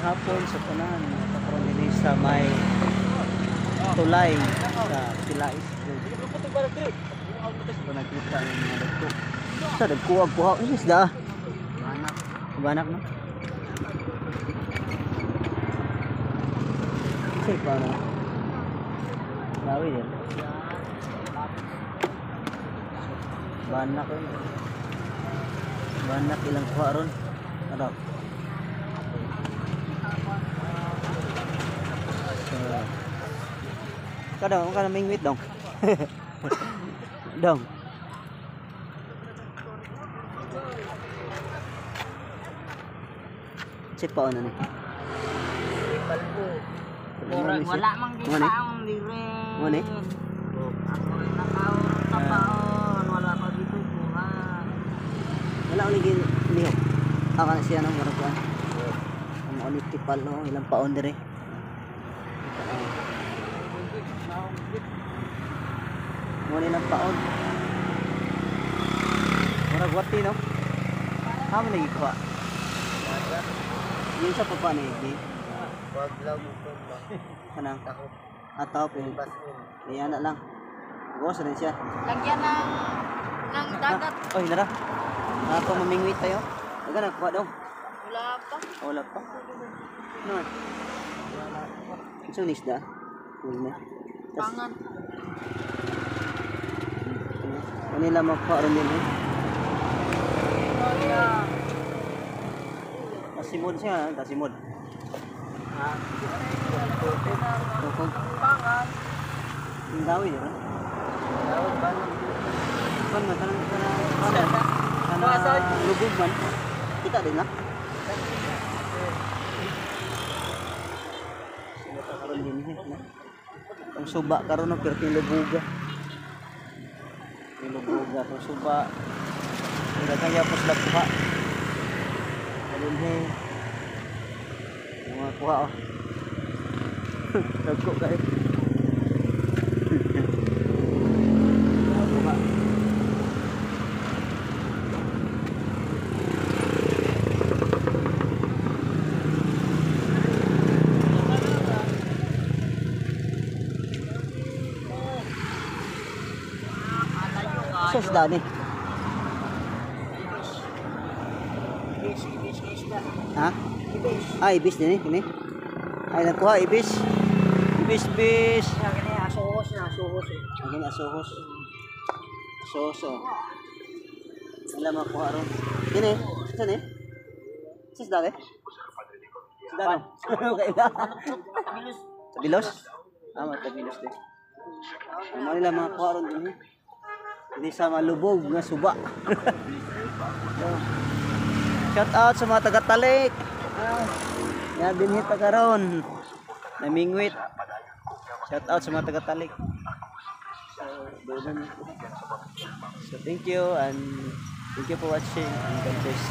Maayong hapon sa tanan. Karon dinhi sa may tulay sa Silais Road. So nakita ng mga dagko. Sa dagko ang kuha ang isda. Anak. Banak, no? Kasi paano? Lawi din. Banak yun. Banak ilang kuha ron. Ano? So, kada kada mingwit dong. Dong. Check pa ano ni. Palpo. Ano ni siya? Wala mang Ano ni? gipaon dire. Ano ni? Ako rin nakaon tapaon, wala pa dito kuha. Wala ko naging lihok. Aka na siya no, murag kuan. Ang mga ulit tipal no, ilang paon dire. Mo ni ilang paon. Murag wati no. Ha man lagi kuha. Yung sa papa ni di Wag lang mo ba. kanang Ako ataw po. basin. Iyan na lang. Gawas rin siya. Lagyan ng dagat. Oy, nara. Pa mamingwit tayo. Daga na kuha dong. Wala pa. Wala pa. Ano man? Ito ni isda. Wala na. Tas, Pangan. ano nila makuha rin din eh. Tasimod siya, tasimod. Ha? Tukog. Pangan. Ang dawi, di ba? Daw ba? Kan man, kanang, kanang, kanang, lubog man. Kita din na. Sila pa karon din eh. No? Ang suba karon no, pero lubuga. Lubuga, ang suba. Ang daghang yapos sila kuha. Alin he. Mga kuha oh. Dagko kayo. Kuha. Sa isda ni. Ibis, ibis, isda. Ha? Ibis. Ah, ibis din eh. Kini. Ay, nagkuha, ibis. Ibis, ibis. Kaya kini asuhos na asuhos eh. Ang gini, asuhos. Asuhos, oh. Wala makuha ron. Kini, sa ni? Sa isda ni? Isda no? Kaila. Tabilos. Tabilos? Ah, mga tabilos din. Ang mga nila mga kuha ron din eh. Hindi sa malubog nga suba. So, shout out sa mga taga-Talik. Ah, ya dinhi ta karon. Namingwit. Shout out sa mga taga-Talik. So, doon. So, thank you and thank you for watching and God bless.